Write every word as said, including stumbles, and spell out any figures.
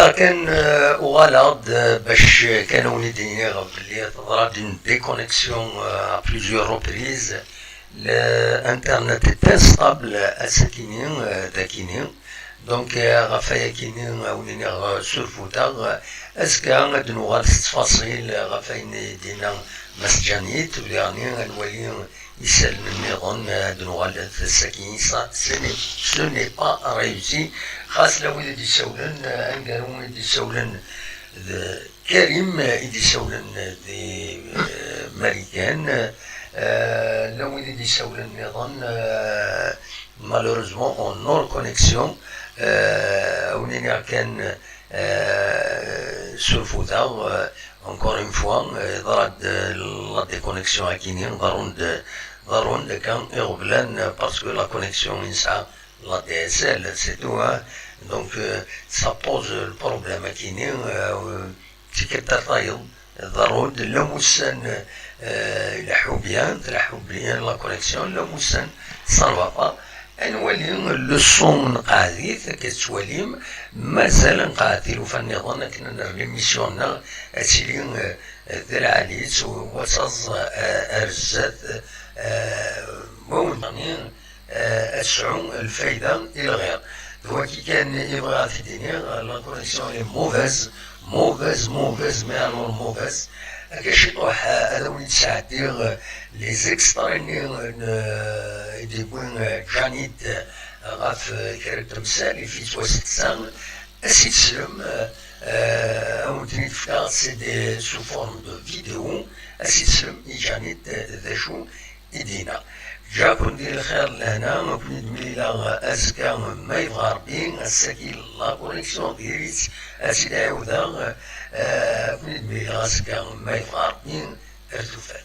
Akken, euh, uɣaleɣ-d, euh, bac kan ad wen-id-iniɣ belli teḍra-d une déconnexion, euh, à plusieurs reprises. L'internet est instable ass-akini, euh, d akini. Donc, euh, ɣef wayakini, euh, ad wen-iniɣ, euh, surfuteɣ. Azekka ad d-nuɣal s ttfaṣil, euh, ɣef wayen i d-yenna Mass Djanit, u diɣen ad nwali isallen nniḍen, euh, ad d-nuɣal s ass-agi. Ça, ce n'est, ce n'est pas réussi. Xas la wid i d-isawlen, euh, aneggaru i d-isawlen d Karim, euh, i d-isawlen di, euh, Marikan, euh, la wid i d-isawlen nniḍen, euh, malheureusement, on non connexion, euh, ad wen-iniɣ kan, euh, surfuteɣ, euh, encore une fois, euh, yeḍra-d, euh, la déconnexion akini, ḍerrun-d, ḍerrun-d kan iɣeblan, euh, parce que la connexion i nesɛa la D S L, c'est tout, hein. Donc, euh, ça pose le problème akini, euh, tikkelt ar tayeḍ, ḍerrun-d, llan wussan, euh, ileḥḥu bien, tleḥḥu bien la connexion, llan wussan, ça ne va pas. Ad nwali le son nqeɛɛed-it, akka tettwalim, mazal ad nqeɛɛed tilufa nniḍen akken ad nerr l'émission-nneɣ ad tili, euh, d lɛali-tt, u ad taẓ, euh, ar zdat, euh, ma wen-, euh, ad tesɛu lfayda i lɣir. D wagi kan i bɣiɣ ad t-id-iniɣ, la connexion est mauvaise, mauvaise, mauvaise, mais alors mauvaise. Akka ciṭuḥ, euh, ad awen-id-sɛeddiɣ, euh, les extraits-nni, euh, i d-yewwi, euh, Djanit, euh, ɣef, euh, kra n temsal, i f-yettwasteqsan, ad s-id-teslem, euh, euh, ad wen-ten-id-fkeɣ, c'est des, sous forme de vidéo, ad s-id-teslem i Djanit, euh, d acu i d-yenna. Ǧǧiɣ-ken di lxir d lehna, ad ken-id-mlileɣ azekka ma yebɣa Rebbi, ass-agi la connexion diri-tt, ad tt-id-ɛiwdeɣ, euh, ad ken-id-mlileɣ azekka ma yebɣa Rebbi, ar tufat.